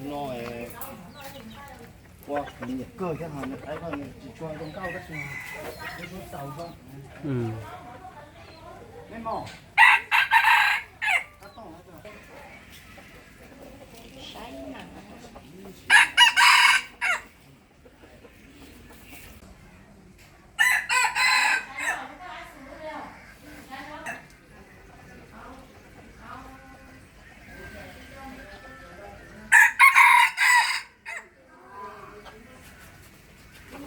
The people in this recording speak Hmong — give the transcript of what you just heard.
No, ua kuv nyiam kawg thiab, ho nws qaiv ko nws tsis tshua zoo nkauj tab sis nws tau zoo. Me mos.